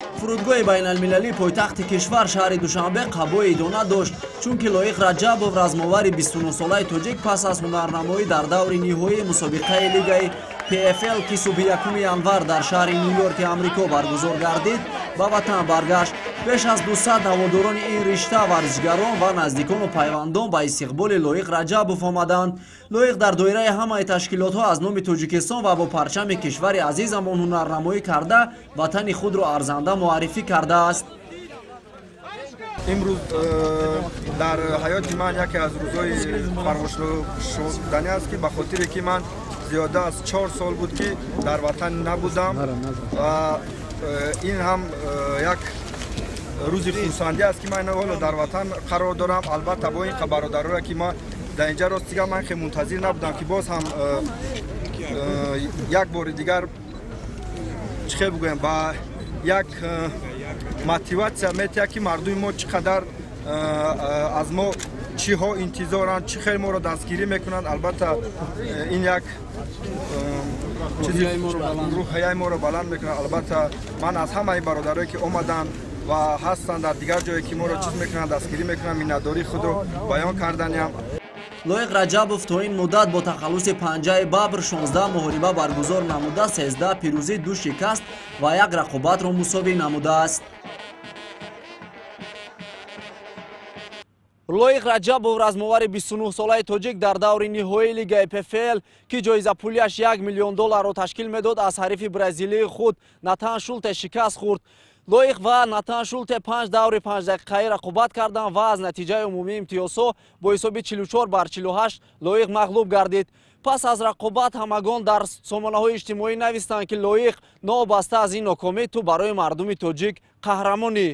Фурудгоҳи байналмилалии пойтахти кишвар, шаҳри Душанбе, қабои идона дошт, чунки Лоиқ Раҷабов, размовари 29-солаи тоҷик, пас аз ҳунарнамоӣ дар даври ниҳоии мусобиқаи лигаи ПФЛ, ки субҳи 1 январ дар шаҳри Ню-Йорки Амрико баргузор гардид, ба ватан баргашт. Беш аз 200 ҳаводорони ин ришта, варзишгарон ва наздикону пайвандон ба истиқболи Лоиқ Раҷабов омаданд. Лоиқ дар доираи ҳамаи ташкилотҳо аз номи Тоҷикистон ва бо парчами кишвари азизамон ҳунарнамоӣ карда, ватани худро арзанда муаррифӣ кардааст. Имрӯз дар ҳаёти ман яке аз рӯзҳои фаромӯшшудани аст, ки ба хотире ки ман зиёда аз 4 сол буд, ки дар ватан набудам, ва ин ҳам як рӯзи хурсандӣ аст, ки ман ҳоло дар ватан қарор дорам. Албатта, бо ин бародароре, ки ма дар инҷа, ростига, ман хеле мунтазир набудам, ки боз ҳам як бори дигар, чӣ хел бигӯям, ба як мотиватсия метиҳад, ки мардуми мо чӣ қадар аз мо чиҳо интизоранд, чӣ хел моро дастгирӣ мекунанд. Албатта, ин як чизи рӯҳияи моро баланд мекунад. Албатта, ман аз ҳамаи бародарое, ки омаданд ва ҳастанд дар дигар ҷое, ки моро чиз мекунанд, дастгирӣ мекунанд, миннатдории худро баён карданиам. Лоиқ Раҷабов то ин муддат бо тахаллуси Панҷаи Бабр 16 муҳориба баргузор намуда, 13 пирӯзӣ, ду шикаст ва як рақобатро мусовӣ намудааст. Лоиқ Раҷабов, размовари 29-солаи тоҷик, дар даври ниҳоии лигаи ПФЛ, ки ҷоизапулиаш 1 миллион долларро ташкил медод, аз ҳарифи бразилии худ Натан Шулте шикаст хӯрд. Лоиқ ва Натан Шулте панҷ даври 5-дақиқаӣ рақобат карданд ва аз натиҷаи умумии имтиёзҳо бо ҳисоби 44 бар 48 Лоиқ мағлуб гардид. Пас аз рақобат ҳамагон дар сомонаҳои иҷтимоӣ навистанд, ки Лоиқ, новобаста аз ин нокомӣ, ту барои мардуми тоҷик қаҳрамонӣ.